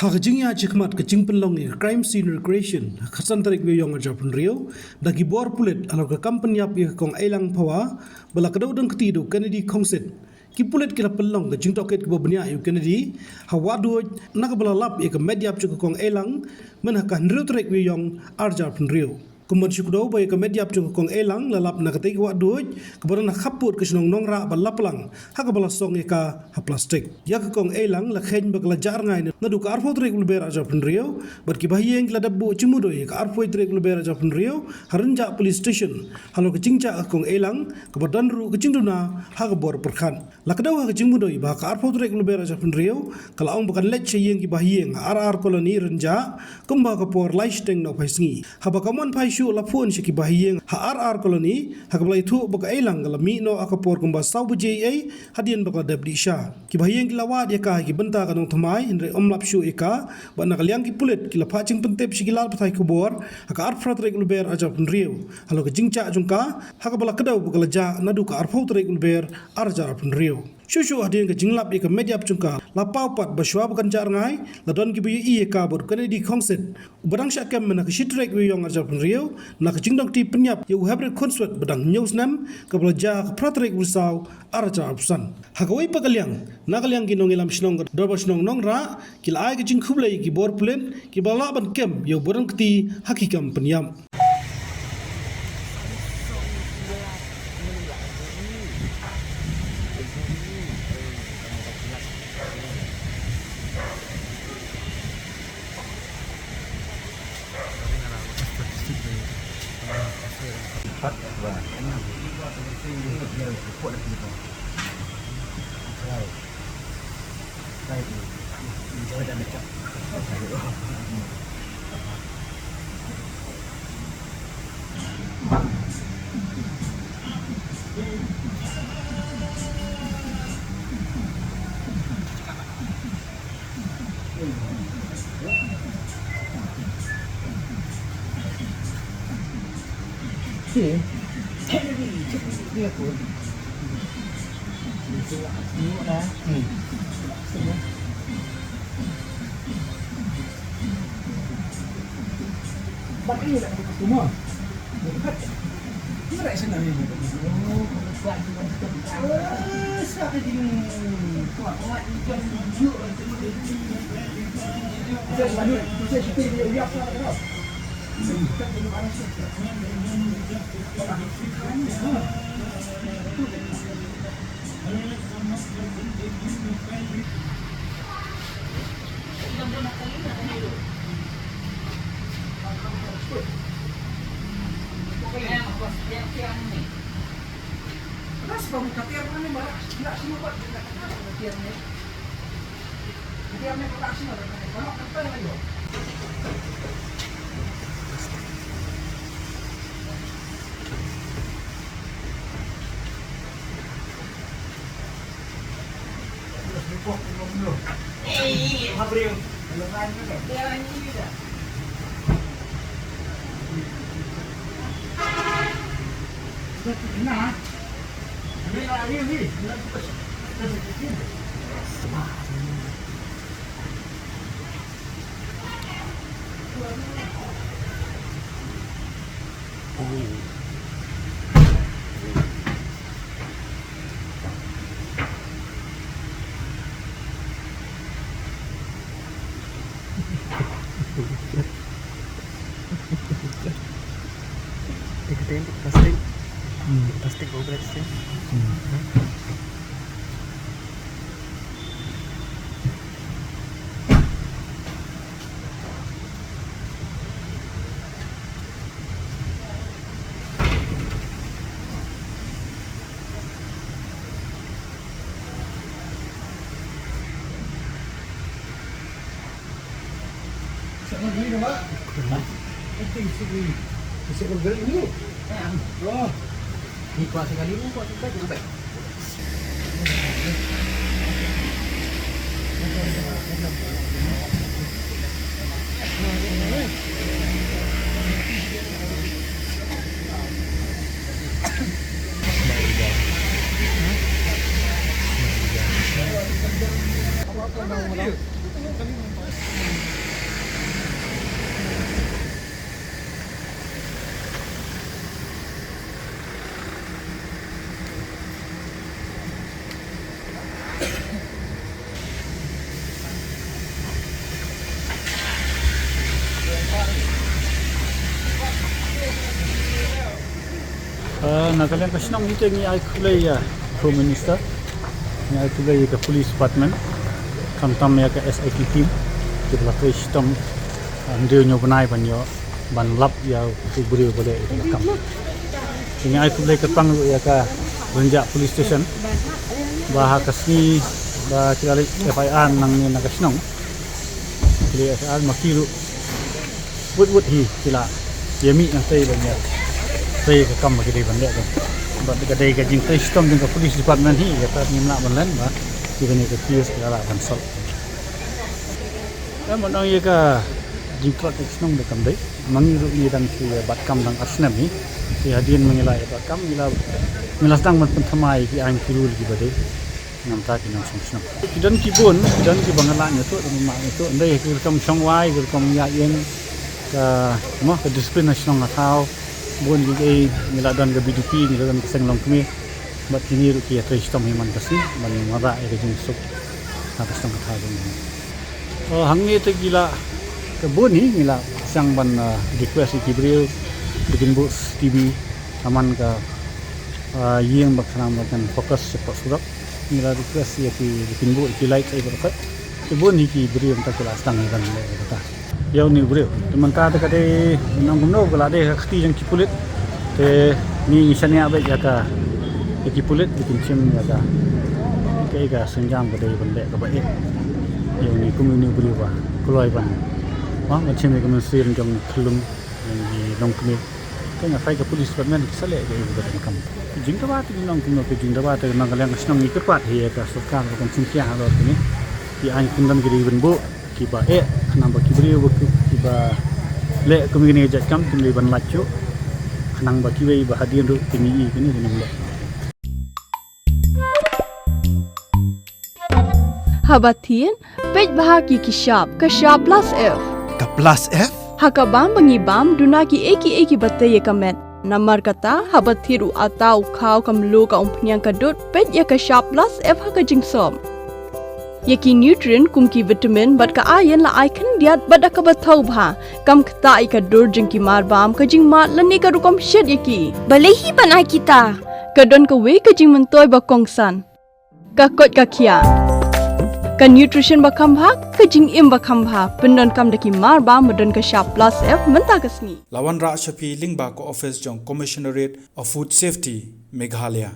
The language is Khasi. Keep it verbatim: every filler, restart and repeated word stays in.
Ha ka jingïaid shakhmat ka jingpynlong ïa ka Crime Scene Recreation ha ka san tarik Naiwieng arhajar arphew hynriew da ki bor pulit halor ka kam pynïap ïa ka Kong Eilang Phawa ba la kdew dang kti da u Kennedy Khongsit. Ki pulit ki la pynlong ka jingtohkit kaba bniah ïa u Kennedy ha Wahduid na kaba la lap ïa ka met ïap jong ka Kong Eilang myn ha ka hynriew tarik Naiwieng arhajar arphew hynriew. Kumban shu kdew ba ïa ka met ïap jong ka Kong Eilang la lap na katei ka Wahduid kaba don ha khappud ka shnong Nongrah bad la plang ha kaba la song ïa ka ha plastik. Ïa ka Kong Eilang la kheiñ ba ka la jah rngai naduh ka arphew tarik u Lber arhajar arphew hynriew bad ki bahaïing ki la dep buh jingmudui ha ka arphew tarik u Lber arhajar arphew hynriew ha Rynjah Police Station halor ka jingjah ka Kong Eilang kaba don ruh ka jingduna ha ka bor pyrkhat. La kdew ha ka jingmudui ba ha ka arphew tarik u Lber arhajar arphew hynriew ka la ong ba kan leit sha ïing ki bahaïing ha R R Colony Rynjah kumba ha ka por lai shiteng nohphai sngi. Haba kam wan phai shuh la phone sha ki bahaïing ha R R Colony ha kaba la ïathuh ba ka Eilang ka la mih noh ha ka por kumba saw baje eiei hadien ba ka la dep dih sha. Ki bahaïing ki la wad ïa ka ha ki bynta ka nongthymmai hynrei ym lap shuh ïa ka bad na ka liang ki pulit ki la phah jingpyntip sha ki lad pathai khubor ha ka arphew phra tarik u Lber arhajar arphew hynriew halor ka jingjah jong ka ha kaba la kdew ba ka la jah naduh ka arphew tarik u Lber arhajar arphew hynriew. Shuh shuh hadien ka jinglap ïa ka met ïap jong ka la paw pat ba shuwa ba kan jah rngai la don kiba ïohi ïa ka bad u Kennedy Khongsit uba dang shah kem mynta ka shi tarik Naiwieng arhajar arphew hynriew na ka jingdon kti pynïap ïa u Hebret Khunswet ba dang hynñiew snem kaba la jah ha ka phra tarik u Risaw arhajar arphew san. Ha kawei pat ka liang na ka liang ki nongïalam shnong ka Dorbar Shnong Nongrah ki la ai ka jingkhublei ïa ki bor pulit kiba la lah ban kem ïa uba dang kti ha ki kam pynïap. Ikatin plastik. Hmm. Plastik bublet sih. Hmm. Ah, na ka liang ka shnong hi te ngi ai khublei ïa Home Minister, ngi ai khublei ïa ka Police Department, khamtam ïa ka S I T team kiba la trei shitom, ah, hynriew hynñiew bnai ban ïoh ban lap ïa u briew ba leh ïa ka kam. Te ngi ai khublei kyrpang ruh ïa ka Rynjah Police Station ba ha ka sngi ba ki la leit F I R nangne na ka shnong, ki leit F I R ma ki ruh wut wut hi ki la ïa mih nangtei ban ïa trei ka kam ba ki dei ban leh. Bad ka dei ka jingtrei shitom jong ka Police Department hi, ïa ka ngim lah ban len ba ki ban ïa ka case ki la lah ban solve. Em, ban ong ïa ka jingtlot ka shnong da kam dei. Ma ngi ruh ngi dang shu ïa bat kam dang ar snem hi. Te hadien ma ngi la ïa bat kam ngi la, ngi la sdang ban pynthymmai ki aiñ ki rule kiba dei namar ki nongshong shnong. Ki don ki bun, ki don kiba nga lah ïathuh, kiba nga lah ïathuh. Ndei ki rukom shong wai, ki rukom ïa ïeng ka, mo, ka discipline na shnong na thaw. Bun kiei kiei, ngi la don ka B D P, ngi la don ka seng longkmie. Bad kine ruh ki ïatrei shitom hi man ka sngi ban wanrah ïa ka jingsuk ha ka shnong ka thaw jong ngi. Oh, hangne te ki la, ka bun hi ngi la sdang ban, ah, request ïa ki briew ba kin buh C C T V ha man ka, ah, ïing ba khnang ba kan focus shapoh surok. Ngi la request ïa ki ba kin buh ïa ki light ei baroh khoit. Te bun hi ki briew mynta ki la sdang hi ban leh ïa kata. Ïa une u briew. Te mynta te ka dei nang kumno ka la dei ka kti jong ki pulit. Te ngi ngi shaniah beit ïa ka, ïa ki pulit ba kin shim ïa ka, kaei ka sienjam ka dei ban leh kaba eh ïa une kum une u briew ba kloi ban, ba ban shim ïa ka mynsiem jong khyllung jong ki longkmie. Te nga phai ka Police Department ki sa leh kaei kaba donkam. Ka jingdawa te ngi ong kumno, ka jingdawa te na ka liang ka shnong ngi kyrpad hi ïa ka sorkar ba kan shim khia halor kine ki aiñ kyndon ki dei ban buh kiba eh, khnang ba ki briew ba ki, kiba leh kum kine ki jait kam kim dei ban lait shuh, khnang ba kiwei ba hadien ruh kin ïohi kine kin ym leh. Haba thied, peit bha ki ki shap, ka shap plus F. Ka plus F? Ha ka bam ba ngi bam, duna kiei kiei kiba tei ïa ka met. Namar kata, haba thied u atta, u khaw, ka mluh, ka umphniang, ka dud, peit ïa ka shap plus F ha ka jingsop. Ïa ki nutrient kum ki vitamin bad ka iron la ai khyndiat bad da kaba thaw bha. Kam ktah ïa ka dur jong ki mar bam, ka jingmad lane ka rukom shet ïa ki. Balei hi ban ai kita? Ka don kawei ka jingmyntoi ba kongsan. Ka koit ka khiah. Ka nutrition ba kham bha, ka jingim ba kham bha. Pyndonkam da ki mar bam ba don ka shap plus F mynta ka sngi. La wanrah sha phi lyngba ka office jong Commissionerate of Food Safety, Meghalaya.